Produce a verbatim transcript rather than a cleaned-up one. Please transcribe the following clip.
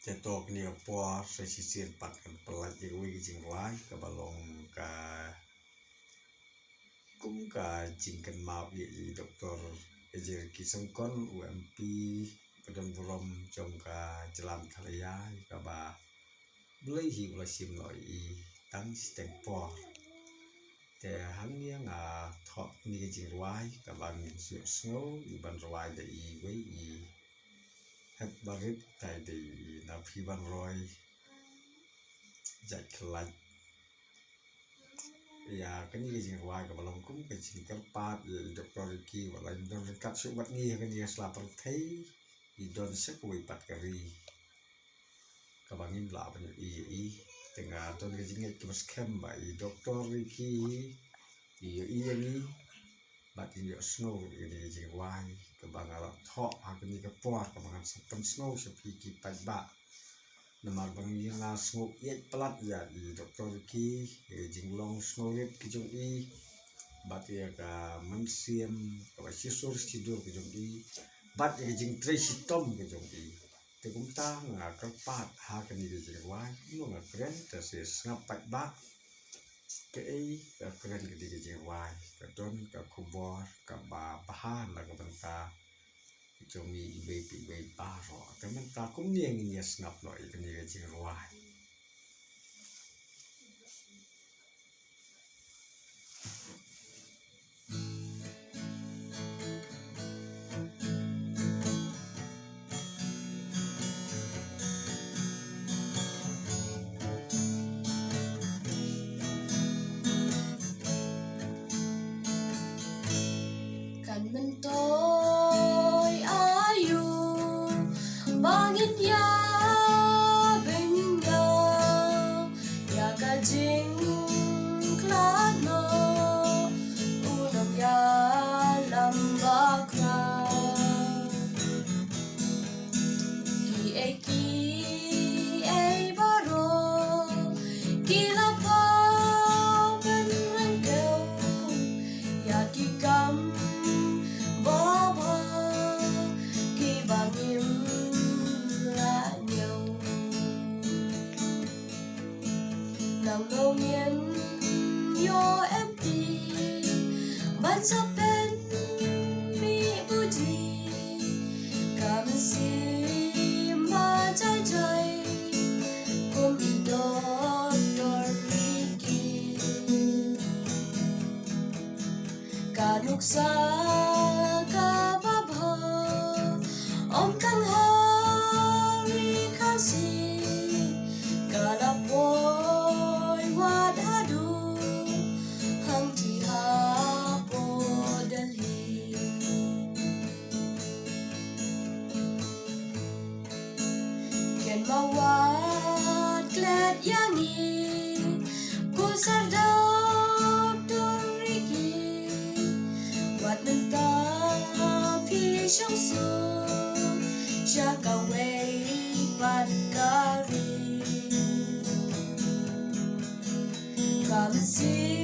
Te to kane ka por sa shisien pat ngan pynlait ïa kawei ka jingrwai kaba long ka kum ka jingkynmaw ïa i Doktor Ejir Ki Songkon, u M P ba don burom jong ka jylla Meghalaya, kaba Blei hi u la shim noh ïa i tang shiteng por. Te hangne nga thoh kane ka jingrwai kaba ngin ïohsngew ïa ban rwai da iwei i hep barit, tai dei i Naphibanroi Jaitkhlaiñ. Ïa kane ka jingrwai kaba long kum ka jingkyrpad ïa i Doktor Ricky, wat la i don ryngkat shuh bad ngi ha kane ka sla pyrthei, i don sa kawei pat ka ri kaba ngim lah ban ïohi ïa i. Te nga don ka jingngeit kaba skhem ba i Doktor Ricky i ïohi ïa ngi bad in ïohsngew ïa kane ka jingrwai kaba nga la thoh ha kane ka por kaba ngan sa pynsngew sha phi ki paidbah. Namar ba ngi, nga sngew ïeit palat ïa i Doktor Ricky, ïa ka jinglong sngewrit ka jong i bad ïa ka mynsiem kaba shisur shidur ka jong i bad ïa ka jingtrei shitom ka jong i. Te kumta nga kyrpad ha kane ka jingrwai, kumno nga kren, te sa sngap paidbah kaei ka kren kane ka jingrwai. Ka don ka khubor kaba bha na ka bynta jong ngi iwei pa iwei baroh. Te mynta kumne ngin ïa sngap noh ïa kane ka jingrwai. Kan myntoi aïu ba ngin ïa bynta ïa ka jingkhlad noh u nongïalam bakhraw. Kiei kiei baroh ki la pynryngkew ïa ki kam babha kiba ngim lah ñiew. Nangno ngin ïoh empty ban sa pynmih puji ka mynsiem ba jai jai kum i Doktor Ricky. Ka nuksa kaba bha ym tang ha ri Khasi, ka la poi wat haduh hangtei hapoh Delhi. Kynmaw wat klet ïa ngi ko Sordar Ricky, wat mynta phi shong suk sha kawei pat ka ri. Ka mynsiem